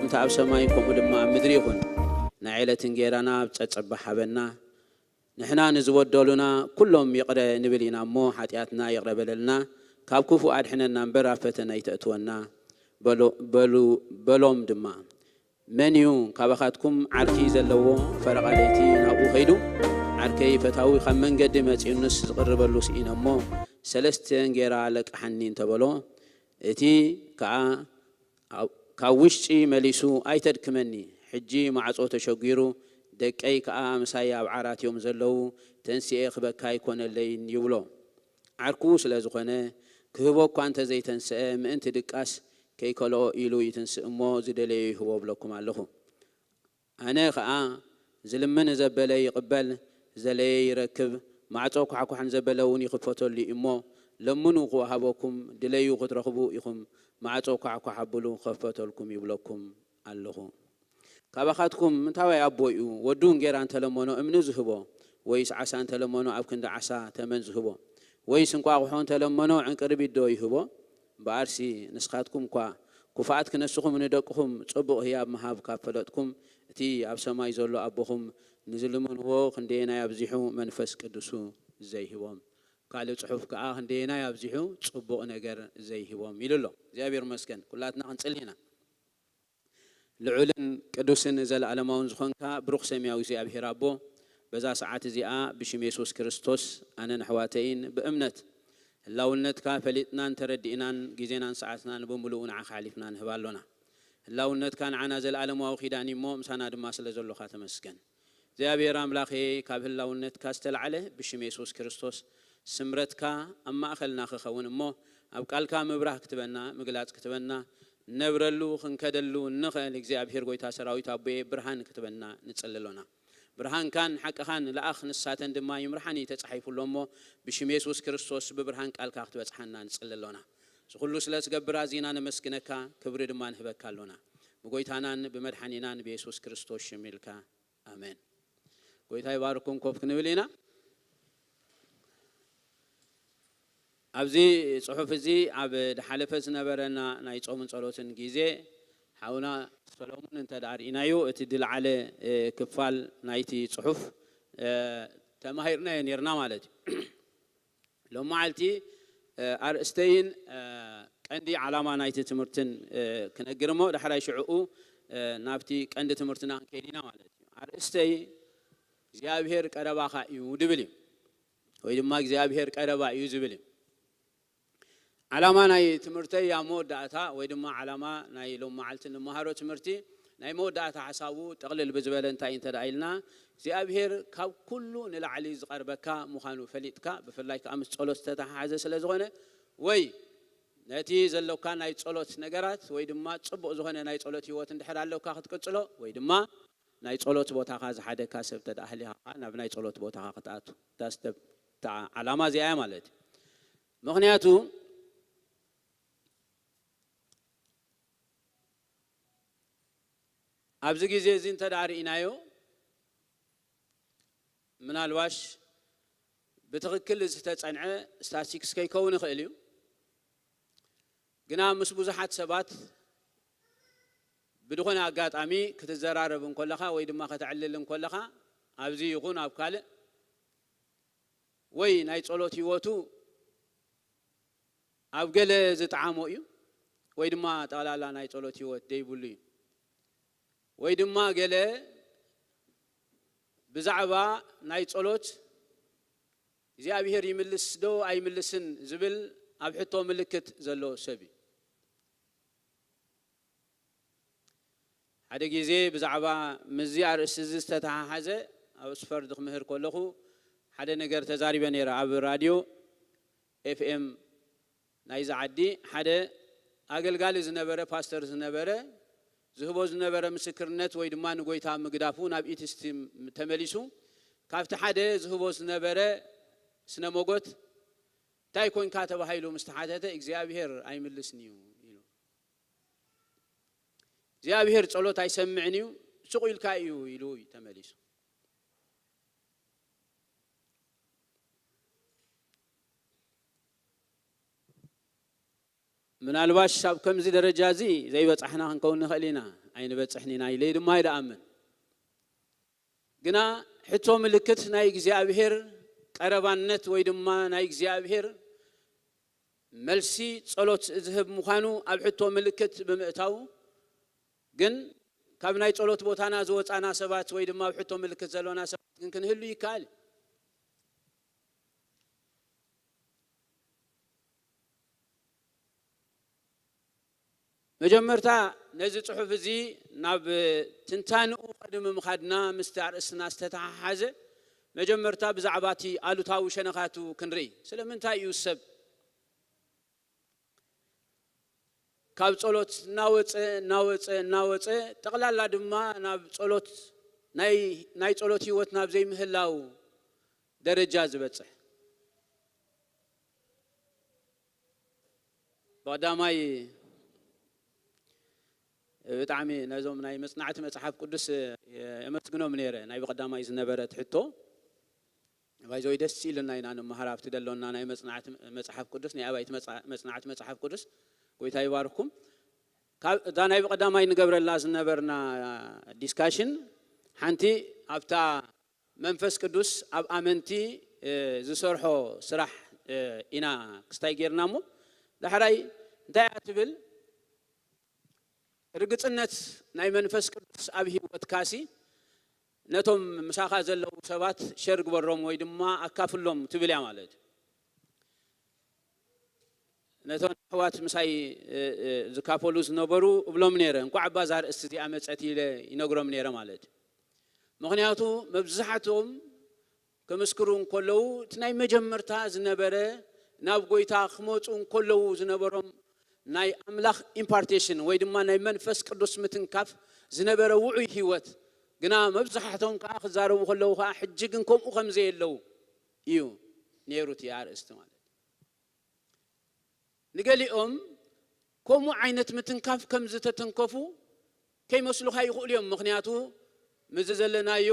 እቲ ኣብ ሰማይ ከምኡ ድማ ኣብ ምድሪ ይኹን። ናይ ዕለት እንጌራና ኣብ ጸጸባ ሃበና። ንሕና ንዝበደሉና ኩሎም ይቕረ ንብል ኢና እሞ፣ ሓጢኣትና ይቕረ በለልና፣ ካብ ክፉእ ኣድሕነና እምበር ኣብ ፈተነ ኣይተእትወና በሎ-፣ በሉ-፣ በሎም ድማ። መን እዩ ካባኻትኩም ዓርኪ ዘለዎ፣ ፈረቓ ለይቲ ናብኡ ከይዱ፣ "ዓርከይ ፈታዊ ካብ መንገዲ መጺኡንስ ዝቕርበሉ ስኢነ እሞ፣ ሰለስተ እንጌራ ለቅሓኒ" እንተበሎ፣ እቲ ከኣ ኣብ-፣ ካብ ውሽጢ መሊሱ፣ "ኣይተድክመኒ፣ ሕጂ ማዕጾ ተሸጒሩ፣ ደቀይ ከኣ ምሳይ ኣብ ዓራት እዮም ዘለዉ፣ ተንሲኤ ክበካ ኣይኮነለይን" ይብሎ። ዓርኩ ስለ ዝኾነ፣ ክህቦ እኳ እንተ ዘይተንስአ፣ ምእንቲ ድቃስ ከይከልኦ ኢሉ ይትንስእ እሞ፣ ዝደለዮ ይህቦ እብለኩም ኣለኹ። ኣነ ኸኣ፣ ዝልምን ዘበለ ይቕበል፣ ዝደለየ ይረክብ፣ ማዕጾ ኳሕኳሕን ዘበለ እውን ይኽፈተሉ እዩ እሞ፣ ለምኑ ክወሃበኩም፣ ድለዩ ክትረኽቡ ኢኹም፣ ማዕጾ ኳሕኳሕ ኣብሉ ክኸፈተልኩም ይብለኩም ኣለኹ። ካባኻትኩም ምንታዋይ ኣቦ እዩ ወዱ እንጌራ እንተለመኖ እምኒ ዝህቦ፣ ወይስ ዓሳ እንተለመኖ ኣብ ክንዲ ዓሳ ተመን ዝህቦ? ወይስ እንቋቑሖ እንተለመኖ ዕንቅርቢት ዶ ይህቦ? እምበኣርሲ ንስኻትኩም እኳ ክፉኣት ክነስኹም ንደቅኹም ጽቡቕ ህያብ ምሃብ ካብ ፈለጥኩም፣ እቲ ኣብ ሰማይ ዘሎ ኣቦኹም ንዝልምንዎ ክንደየናይ ኣብዚሑ መንፈስ ቅዱሱ ዘይህቦም። ካልእ ጽሑፍ ከኣ ክንደየናይ ኣብዚሑ ጽቡቕ ነገር ዘይህቦም ኢሉ ኣሎ። እግዚኣብሔር ይመስገን። ኩላትና ክንጽሊ ኢና። ልዑልን ቅዱስን ዘለዓለማውን ዝኾንካ ብሩኽ ሰማያዊ እግዚኣብሔር ኣቦ፣ በዛ ሰዓት እዚኣ ብሽም የሱስ ክርስቶስ ኣነን ኣሕዋተይን ብእምነት ህላውነትካ ፈሊጥናን ተረዲእናን ግዜናን ሰዓትናን ብምሉኡ ንዓኻ ኣሕሊፍና ንህብ ኣሎና። ህላውነትካ ንዓና ዘለዓለማዊ ኪዳን እዩ እሞ ምሳና ድማ ስለ ዘሎኻ ተመስገን። እግዚኣብሔር ኣምላኸ፣ ካብ ህላውነትካ ዝተላዕለ ብሽም የሱስ ክርስቶስ ስምረትካ ኣብ ማእኸልና ክኸውን እሞ፣ ኣብ ቃልካ ምብራህ ክትበና፣ ምግላጽ ክትበና፣ ንነብረሉ ክንከደሉ እንኽእል እግዚኣብሔር ጎይታ ሰራዊት ኣቦየ ብርሃን ክትበና ንጽሊ ኣሎና። ብርሃንካን ሓቅኻን ለኣኽ ንሳተን ድማ ይምርሓን እዩ ተጻሒፉ ኣሎ እሞ፣ ብሽም የሱስ ክርስቶስ ብብርሃን ቃልካ ክትበጽሓና ንጽሊ ኣሎና። እዚ ኩሉ ስለ ትገብር ኣዚና ነመስግነካ፣ ክብሪ ድማ ንህበካ ኣሎና። ብጎይታናን ብመድሓኒናን ብየሱስ ክርስቶስ ሽም ኢልካ። ኣሜን። ጎይታ ይባርኩም። ኮፍ ክንብል ኢና። ኣብዚ ጽሑፍ እዚ ኣብ ድሓለፈ ዝነበረና ናይ ጾምን ጸሎትን ግዜ ሓውና ሰሎሙን እንተ ደኣ ርኢናዮ፣ እቲ ዝለዓለ፣ እ፣ ክፋል ናይቲ ጽሑፍ፣ እ፣ ተማሂርናዮ ኔርና ማለት እዩ። ሎም መዓልቲ፣ እ፣ ኣርእስተይን፣ እ፣ ቀንዲ ዓላማ ናይቲ ትምህርትን፣ እ፣ ክነግር እሞ፣ ዳሕራይ ሽዕኡ፣ እ፣ ናብቲ ቀንዲ ትምህርትና ክንከይድ ኢና ማለት እዩ። ኣርእስተይ እግዚኣብሔር ቀረባኻ እዩ ድብል እዩ፣ ወይ ድማ እግዚኣብሔር ቀረባ እዩ ዝብል እዩ። ዓላማ ናይ ትምህርተይ ኣብ መወዳእታ፣ ወይ ድማ ዓላማ ናይ ሎም መዓልቲ እንመሃሮ ትምህርቲ፣ ናይ መወዳእታ ሓሳቡ ጠቕልል ብዝበለ እንታይ እንተ ደኣ ኢልና፣ እግዚኣብሔር ካብ ኩሉ ንላዕሊ ዝቐርበካ ምዃኑ ፈሊጥካ፣ ብፍላይ ከኣ ምስ ጸሎት ዝተተሓሓዘ ስለ ዝኾነ፣ ወይ ነቲ ዘሎካ ናይ ጸሎት ነገራት፣ ወይ ድማ ጽቡቕ ዝኾነ ናይ ጸሎት ህይወት እንድሕር ኣሎካ ክትቅጽሎ፣ ወይ ድማ ናይ ጸሎት ቦታኻ ዝሓደካ ሰብ እንተ ደኣ ሃሊኻ ከኣ ናብ ናይ ጸሎት ቦታኻ ክትኣቱ። እታ ስተፕ፣ እታ ዓላማ እዚኣ እያ ማለት እዩ። ምኽንያቱ ኣብዚ ግዜ እዚ እንተ ደኣ ርኢናዮ፣ ምናልባሽ ብትኽክል ዝተጸንዐ ስታቲስቲክስ ከይከውን ይኽእል እዩ። ግና ምስ ብዙሓት ሰባት ብድኾነ ኣጋጣሚ ክትዘራረብ እንከለኻ ወይ ድማ ከተዕልል እንከለኻ፣ ኣብዚ ይኹን ኣብ ካልእ፣ ወይ ናይ ጸሎት ህይወቱ ኣብ ገለ ዝጠዓሞ እዩ፣ ወይ ድማ ጠቕላላ ናይ ጸሎት ህይወት ዘይብሉ እዩ፣ ወይ ድማ ገለ ብዛዕባ ናይ ጸሎት እግዚኣብሔር ይምልስ ዶ ኣይምልስን ዝብል ኣብ ሕቶ ምልክት ዘሎ ሰብ እዩ። ሓደ ግዜ ብዛዕባ ምስዚ ኣርእስቲ እዚ ዝተተሓሓዘ ኣብ ኦክስፈርድ ክምህር ከለኹ ሓደ ነገር ተዛሪበ ነይረ። ኣብ ራድዮ ኤፍ ኤም ናይዚ ዓዲ ሓደ ኣገልጋሊ ዝነበረ፣ ፓስተር ዝነበረ፣ ዝህቦ ዝነበረ ምስክርነት ወይ ድማ ንጎይታ ምግዳፉ ናብ ኢትስቲ ተመሊሱ፣ ካብቲ ሓደ ዝህቦ ዝነበረ ስነ ሞጎት እንታይ ኮንካ ተባሂሉ ምስ ተሓተተ፣ እግዚኣብሔር ኣይምልስን እዩ ኢሉ። እግዚኣብሔር ጸሎት ኣይሰምዕን እዩ፣ ስቕ ኢልካ እዩ ኢሉ እዩ ተመሊሱ። ምናልባሽ ኣብ ከምዚ ደረጃ እዚ ዘይበጻሕና ክንከውን ንኽእል ኢና። ኣይንበጽሕን ኢና ኢለ ድማ ይደኣምን። ግና ሕቶ ምልክት ናይ እግዚኣብሔር ቀረባነት ወይ ድማ ናይ እግዚኣብሔር መልሲ ጸሎት ዝህብ ምዃኑ ኣብ ሕቶ ምልክት ብምእታው ግን ካብ ናይ ጸሎት ቦታና ዝወጻና ሰባት ወይ ድማ ኣብ ሕቶ ምልክት ዘሎና ሰባት ግን ክንህሉ ይከኣል። መጀመርታ ነዚ ጽሑፍ እዚ ናብ ትንታንኡ ቅድሚ ምኻድና ምስቲ ኣርእስትና ዝተተሓሓዘ መጀመርታ ብዛዕባ እቲ ኣሉታዊ ሸነኻቱ ክንርኢ። ስለምንታይ እዩ ሰብ ካብ ጸሎት እናወጸ እናወጸ እናወጸ ጠቕላላ ድማ ናብ ጸሎት ናይ ናይ ጸሎት ህይወት ናብ ዘይምህላው ደረጃ ዝበጽሕ? ብቐዳማይ ብጣዕሚ ነዞም ናይ መጽናዕቲ መጽሓፍ ቅዱስ የመስግኖም ነይረ። ናይ ብቐዳማይ ዝነበረት ሕቶ ባይዘወይ ደስ ኢሉና ኢና ንመሃር ኣብቲ ደሎና ናይ መጽናዕቲ መጽሓፍ ቅዱስ ናይ ኣባይቲ መጽ- መጽናዕቲ መጽሓፍ ቅዱስ። ጎይታ ይባርኩም። ካብ እታ ናይ ብቐዳማይ ንገብረላ ዝነበርና ዲስካሽን ሓንቲ ኣብታ መንፈስ ቅዱስ ኣብ ኣመንቲ ዝሰርሖ ስራሕ ኢና ክስታይ ጌርና እሞ ዳሕራይ እንታይ እያ ትብል? ርግጽነት ናይ መንፈስ ቅዱስ ኣብ ህይወትካሲ ነቶም ምሳኻ ዘለዉ ሰባት ሸር ግበሮም ወይ ድማ ኣካፍሎም ትብል እያ ማለት እዩ። ነቶም ኣሕዋት ምሳይ ዝካፈሉ ዝነበሩ እብሎም ነይረ፣ እንኳዕ ኣባ እዛ ርእስቲ እዚኣ መጸት ኢለ ይነግሮም ነይረ ማለት እዩ። ምኽንያቱ መብዛሕትኦም ክምስክሩ እንከለዉ እቲ ናይ መጀመርታ ዝነበረ ናብ ጎይታ ክመፁ እንከለዉ ዝነበሮም ናይ ኣምላኽ ኢምፓርቴሽን ወይ ድማ ናይ መንፈስ ቅዱስ ምትንካፍ ዝነበረ ውዑይ ህይወት ግና መብዛሕቶም ከዓ ክዛረቡ ከለዉ ከዓ ሕጂ ግን ከምኡ ከም ዘየለዉ እዩ ነይሩ እቲ ኣርእስቲ ማለት። ንገሊኦም ከምኡ ዓይነት ምትንካፍ ከም ዝተተንከፉ ከይመስሉኻ ይኽእሉ እዮም። ምኽንያቱ ምዚ ዘለናዮ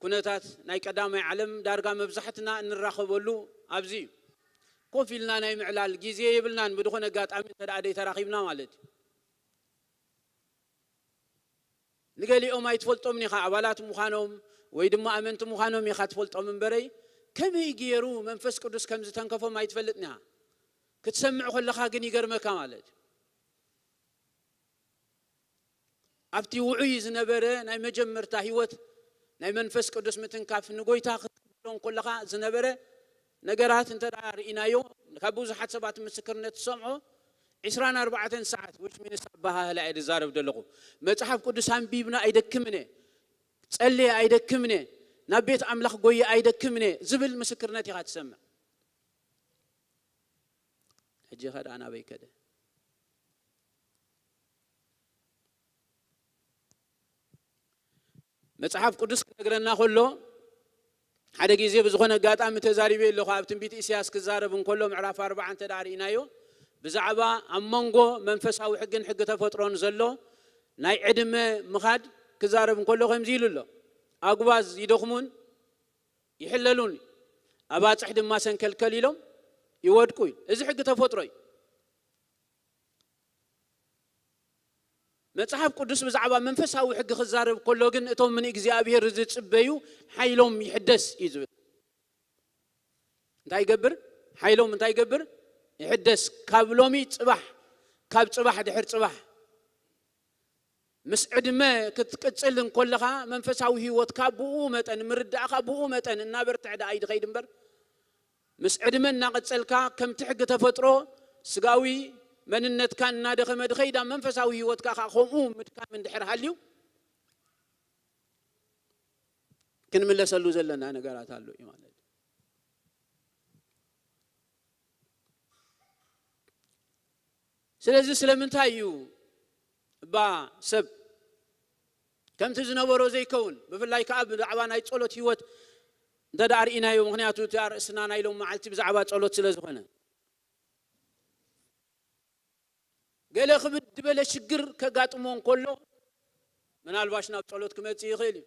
ኩነታት ናይ ቀዳማይ ዓለም ዳርጋ መብዛሕትና እንራኸበሉ ኣብዚ እዩ። ኮፍ ኢልና ናይ ምዕላል ግዜ የብልናን። ብድኾነ ኣጋጣሚ እንተ ደኣ ደይተራኺብና ማለት እዩ። ንገሊኦም ኣይትፈልጦምን ኢኻ፣ ኣባላት ምዃኖም ወይ ድማ ኣመንቲ ምዃኖም ኢኻ ትፈልጦም እምበረይ ከመይ ገይሩ መንፈስ ቅዱስ ከም ዝተንከፎም ኣይትፈልጥን ኢኻ። ክትሰምዕ ከለኻ ግን ይገርመካ ማለት እዩ። ኣብቲ ውዑይ ዝነበረ ናይ መጀመርታ ህይወት ናይ መንፈስ ቅዱስ ምትንካፍ ንጎይታ ክትቅበሎ ከለኻ ዝነበረ ነገራት እንተ ደኣ ርኢናዮ ካብ ብዙሓት ሰባት ምስክርነት ትሰምዖ ዕስራን ኣርባዕተን ሰዓት which means ኣበሃህላ እየ ዝዛረብ ዘለኹ። መጽሓፍ ቅዱስ ኣንቢብና ኣይደክምን እየ፣ ጸልየ ኣይደክምን እየ፣ ናብ ቤት ኣምላኽ ጎየ ኣይደክምን እየ ዝብል ምስክርነት ኢኻ ትሰምዕ። ሕጂ ኸ ደኣ ናበይ ከደ? መጽሓፍ ቅዱስ ክነግረና ከሎ ሓደ ግዜ ብዝኾነ ኣጋጣሚ ተዛሪበ ኣለኹ። ኣብ ትንቢት ኢሳያስ ክዛረብ እንከሎ ምዕራፍ ኣርባዓ እንተ ደኣ ርኢናዮ ብዛዕባ ኣብ መንጎ መንፈሳዊ ሕግን ሕጊ ተፈጥሮን ዘሎ ናይ ዕድመ ምኻድ ክዛረብ እንከሎ ከምዚ ኢሉ ኣሎ። ኣጉባዝ ይደኽሙን ይሕለሉን ኣባጽሕ ድማ ሰንከልከል ኢሎም ይወድቁ እዩ። እዚ ሕጊ ተፈጥሮ እዩ። መጽሓፍ ቅዱስ ብዛዕባ መንፈሳዊ ሕጊ ክዛረብ ከሎ ግን እቶም ንእግዚኣብሔር ዝጽበዩ ሓይሎም ይሕደስ እዩ ዝብል። እንታይ ይገብር? ሓይሎም እንታይ ይገብር? ይሕደስ። ካብ ሎሚ ጽባሕ፣ ካብ ጽባሕ ድሕር ጽባሕ ምስ ዕድመ ክትቅጽል እንኮለኻ መንፈሳዊ ህይወትካ ብኡ መጠን ምርዳእኻ ብኡ መጠን እናበርትዕ ደኣ እዩ ዝኸይድ እምበር ምስ ዕድመ እናቐጸልካ ከምቲ ሕጊ ተፈጥሮ ስጋዊ መንነትካ እናደኸመ ድኸይድ ኣብ መንፈሳዊ ህይወትካ ከዓ ከምኡ ምድካም እንድሕር ሃልዩ ክንምለሰሉ ዘለና ነገራት ኣሎ እዩ ማለት እዩ። ስለዚ ስለምንታይ እዩ እባ ሰብ ከምቲ ዝነበሮ ዘይከውን? ብፍላይ ከዓ ብዛዕባ ናይ ጸሎት ህይወት እንተ ደኣ ርኢናዮ፣ ምኽንያቱ እቲ ኣርእስትና ናይ ሎም መዓልቲ ብዛዕባ ጸሎት ስለ ዝኾነ ገለ ክብድ ዝበለ ሽግር ከጋጥሞ እንከሎ ምናልባሽ ናብ ጸሎት ክመጽእ ይኽእል እዩ።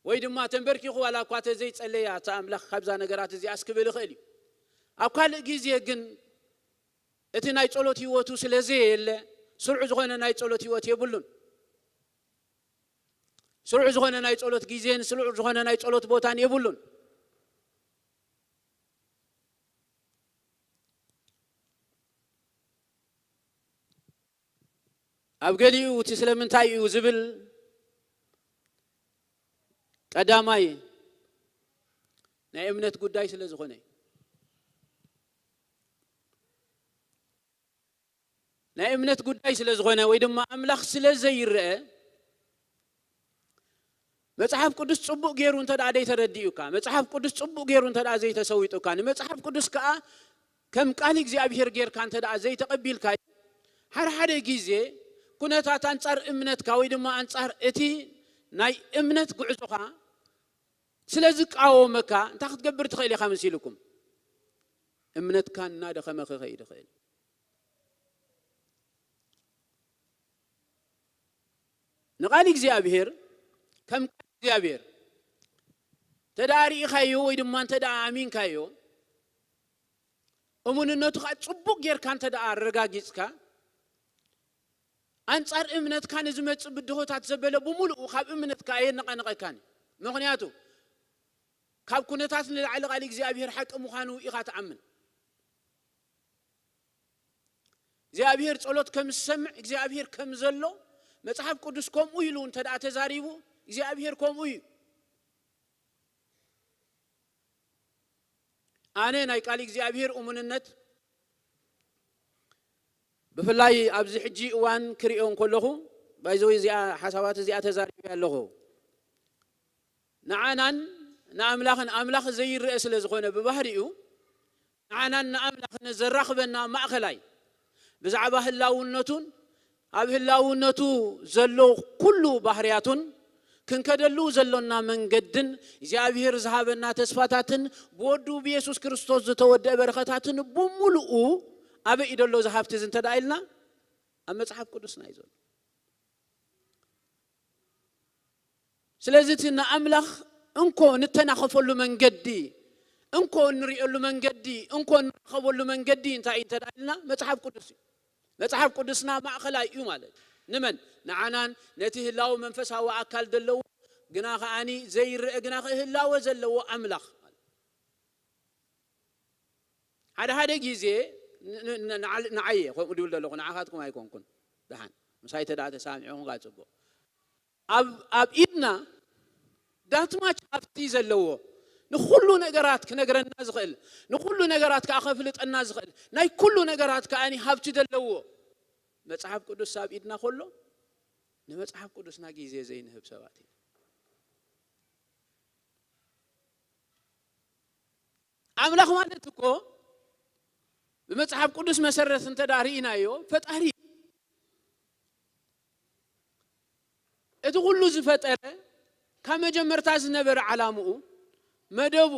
ወይ ድማ ተንበርኪኹ ዋላ እኳ ተዘይጸለየ ኣታ ኣምላኽ ካብዛ ነገራት እዚኣስ ክብል ይኽእል እዩ። ኣብ ካልእ ግዜ ግን እቲ ናይ ጸሎት ህይወቱ ስለ ዘየለ ስሩዕ ዝኾነ ናይ ጸሎት ህይወት የብሉን። ስሩዕ ዝኾነ ናይ ጸሎት ግዜን ስሩዕ ዝኾነ ናይ ጸሎት ቦታን የብሉን። ኣብ ገሊኡ እቲ ስለምንታይ እዩ ዝብል ቀዳማይ ናይ እምነት ጉዳይ ስለ ዝኾነ እዩ። ናይ እምነት ጉዳይ ስለ ዝኾነ ወይ ድማ ኣምላኽ ስለ ዘይረአ መጽሓፍ ቅዱስ ጽቡቕ ገይሩ እንተ ደኣ ዘይተረዲኡካ፣ መጽሓፍ ቅዱስ ጽቡቕ ገይሩ እንተ ደኣ ዘይተሰዊጡካ፣ ንመጽሓፍ ቅዱስ ከኣ ከም ቃል እግዚኣብሔር ጌርካ እንተ ደኣ ዘይተቐቢልካዮ፣ ሓደ ሓደ ግዜ ኩነታት ኣንጻር እምነትካ ወይ ድማ ኣንጻር እቲ ናይ እምነት ጉዕዞኻ ስለ ዝቃወመካ እንታይ ክትገብር ትኽእል ኢኻ መሲልኩም? እምነትካ እናደኸመ ክኸይድ ይኽእል። ንቓል እግዚኣብሔር ከም ቃል እግዚኣብሔር እንተ ደኣ ርኢኻዮ ወይ ድማ እንተ ደኣ ኣሚንካዮ፣ እሙንነቱ ኸኣ ጽቡቕ ጌርካ እንተ ደኣ ኣረጋጊጽካ፣ ኣንጻር እምነትካ ንዝመጽእ ብድሆታት ዘበለ ብምሉኡ ካብ እምነትካ ኣየነቓንቐካን እዩ። ምኽንያቱ ካብ ኩነታት ንላዕሊ ቃል እግዚኣብሔር ሓቂ ምዃኑ ኢኻ ትኣምን። እግዚኣብሔር ጸሎት ከም ዝሰምዕ፣ እግዚኣብሔር ከም ዘሎ፣ መጽሓፍ ቅዱስ ከምኡ ኢሉ እንተ ደኣ ተዛሪቡ፣ እግዚኣብሔር ከምኡ እዩ። ኣነ ናይ ቃል እግዚኣብሔር እሙንነት ብፍላይ ኣብዚ ሕጂ እዋን ክሪኦ እንከለኹ፣ ባይዘወይ እዚኣ ሓሳባት እዚኣ ተዛሪበ ኣለኹ። ንዓናን ንኣምላኽን፣ ኣምላኽ ዘይረአ ስለ ዝኾነ ብባህሪኡ፣ ንዓናን ንኣምላኽን ዘራኽበና ማእኸላይ ብዛዕባ ህላውነቱን ኣብ ህላውነቱ ዘሎ ኩሉ ባህርያቱን ክንከደሉ ዘሎና መንገድን እግዚኣብሔር ዝሃበና ተስፋታትን ብወዱ ብየሱስ ክርስቶስ ዝተወደአ በረኸታትን ብምሉኡ ኣበይ እዩ ዘሎ እዚ ሃብቲ እዚ እንተ ደኣ ኢልና ኣብ መጽሓፍ ቅዱስና እዩ ዘሎ። ስለዚ እቲ ንኣምላኽ እንኮ ንተናኸፈሉ መንገዲ፣ እንኮ እንሪኤሉ መንገዲ፣ እንኮ እንራኸበሉ መንገዲ እንታይ እዩ እንተ ደኣ ኢልና መጽሓፍ ቅዱስ እዩ። መጽሓፍ ቅዱስና ማእኸላይ እዩ ማለት እዩ። ንመን? ንዓናን ነቲ ህላወ መንፈሳዊ ኣካል ዘለዎ ግና ከኣኒ ዘይረአ ግና ከ ህላወ ዘለዎ ኣምላኽ ማለት እዩ። ሓደ ሓደ ግዜ ን- ን- ን- ንዓል- ንዓየ ከምኡ ድብል ዘለኹ ንዓኻትኩም ኣይኮንኩን። ደሓን ምሳይ ተዳ ተሳሚዕኹም ጋ ጽቡቕ። ኣብ ኣብ ኢድና ዳትማች ሃብቲ ዘለዎ ንኹሉ ነገራት ክነግረና ዝኽእል ንኹሉ ነገራት ከዓ ከፍልጠና ዝኽእል ናይ ኩሉ ነገራት ከኣኒ ሃብቲ ዘለዎ መጽሓፍ ቅዱስ ኣብ ኢድና ከሎ ንመጽሓፍ ቅዱስና ግዜ ዘይንህብ ሰባት ኢና። ኣምላኽ ማለት እኮ ብመጽሓፍ ቅዱስ መሰረት እንተ ዳኣ ርኢናዮ ፈጣሪ እዩ። እቲ ኩሉ ዝፈጠረ ካብ መጀመርታ ዝነበረ ዓላምኡ መደቡ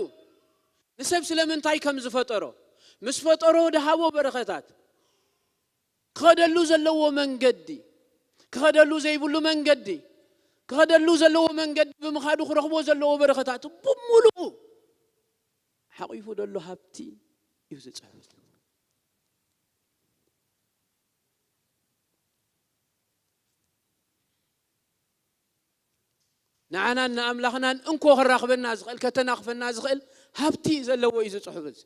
ንሰብ ስለምንታይ ከም ዝፈጠሮ ምስ ፈጠሮ ድሃቦ በረኸታት ክኸደሉ ዘለዎ መንገዲ ክኸደሉ ዘይብሉ መንገዲ ክኸደሉ ዘለዎ መንገዲ ብምኻዱ ክረኽቦ ዘለዎ በረኸታት ብምሉኡ ሓቂፉ ደሎ ሃብቲ እዩ ዝጽሕፍ። ንዓናን ንኣምላኽናን እንኮ ከራኽበና ዝኽእል ከተናኽፈና ዝኽእል ሃብቲ ዘለዎ እዩ ዝጽሑፍ እዚ።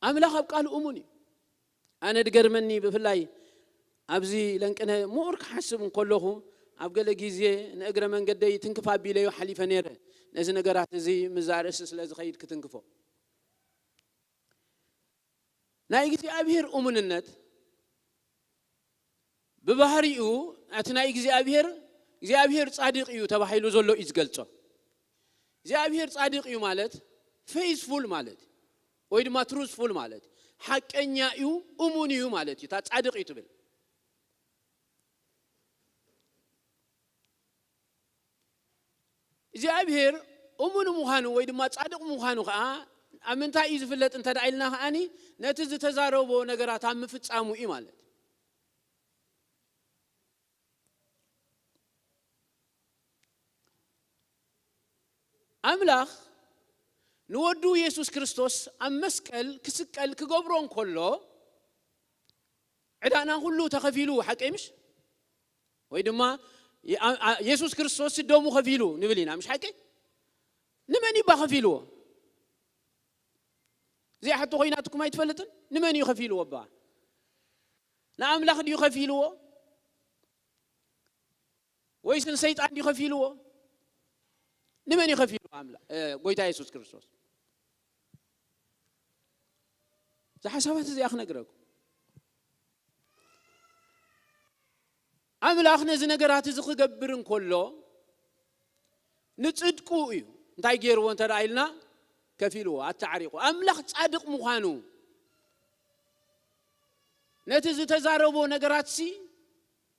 ኣምላኽ ኣብ ቃሉ እሙን እዩ። ኣነ ድገርመኒ ብፍላይ ኣብዚ ለንቅነ ምኡር ክሓስብ እንከለኹ ኣብ ገለ ግዜ ንእግረ መንገደይ ትንክፍ ኣቢለዮ ሓሊፈ ነይረ። ነዚ ነገራት እዚ ምዛ ርእሲ ስለ ዝኸይድ ክትንክፎ ናይ እግዚኣብሔር እሙንነት ብባህሪኡ እቲ ናይ እግዚኣብሔር እግዚኣብሔር ጻድቕ እዩ ተባሂሉ ዘሎ እዩ ዝገልጾ። እግዚኣብሔር ጻድቕ እዩ ማለት ፌይዝፉል ማለት ወይ ድማ ትሩዝፉል ማለት ሓቀኛ እዩ እሙን እዩ ማለት እዩ። እታ ጻድቕ እዩ ትብል እግዚኣብሔር እሙን ምዃኑ ወይ ድማ ጻድቕ ምዃኑ ከዓ ኣብ ምንታይ እዩ ዝፍለጥ እንተ ደኣ ኢልና ከዓኒ ነቲ ዝተዛረቦ ነገራት ኣብ ምፍጻሙ እዩ ማለት። ኣምላኽ ንወዱ የሱስ ክርስቶስ ኣብ መስቀል ክስቀል ክገብሮ እንከሎ ዕዳና ኩሉ ተኸፊሉ፣ ሓቀይ ምሽ? ወይ ድማ የሱስ ክርስቶስ ደሙ ከፊሉ ንብል ኢና፣ ምሽ ሓቂ? ንመን እዩ ባ ከፊልዎ? እዚኣ ሕቶ ኮይናትኩም ኣይትፈልጥን? ንመን እዩ ከፊልዎ ባ? ንኣምላኽ ድዩ ከፊልዎ? ወይስ ንሰይጣን ድዩ ከፊልዎ? ንመን እዩ ከፊልዎ? ኣምላኽ፣ ጎይታ የሱስ ክርስቶስ። እዛ ሓሳባት እዚኣ ክነግረኩም። ኣምላኽ ነዚ ነገራት እዚ ክገብር እንከሎ ንጽድቁ እዩ። እንታይ ገይርዎ እንተ ደኣ ኢልና፣ ከፊልዎ፣ ኣተዓሪቑ። ኣምላኽ ጻድቕ ምዃኑ፣ ነቲ ዝተዛረቦ ነገራትሲ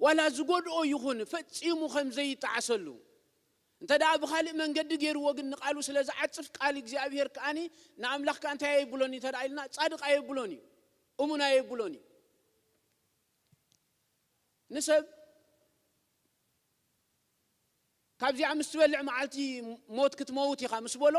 ዋላ ዝጎድኦ ይኹን ፈጺሙ ከም ዘይጠዓሰሉ፣ እንተ ደኣ ብኻልእ መንገዲ ገይርዎ ግን ንቃሉ ስለ ዝዓጽፍ፣ ቃል እግዚኣብሔር ከኣኒ ንኣምላኽ ከኣ እንታይ ኣየብሎን እዩ እንተ ደኣ ኢልና፣ ጻድቕ ኣየብሎን እዩ፣ እሙን ኣየብሎን እዩ። ንሰብ ካብዚኣ ምስ ትበልዕ መዓልቲ ሞት ክትመውት ኢኻ ምስ በሎ፣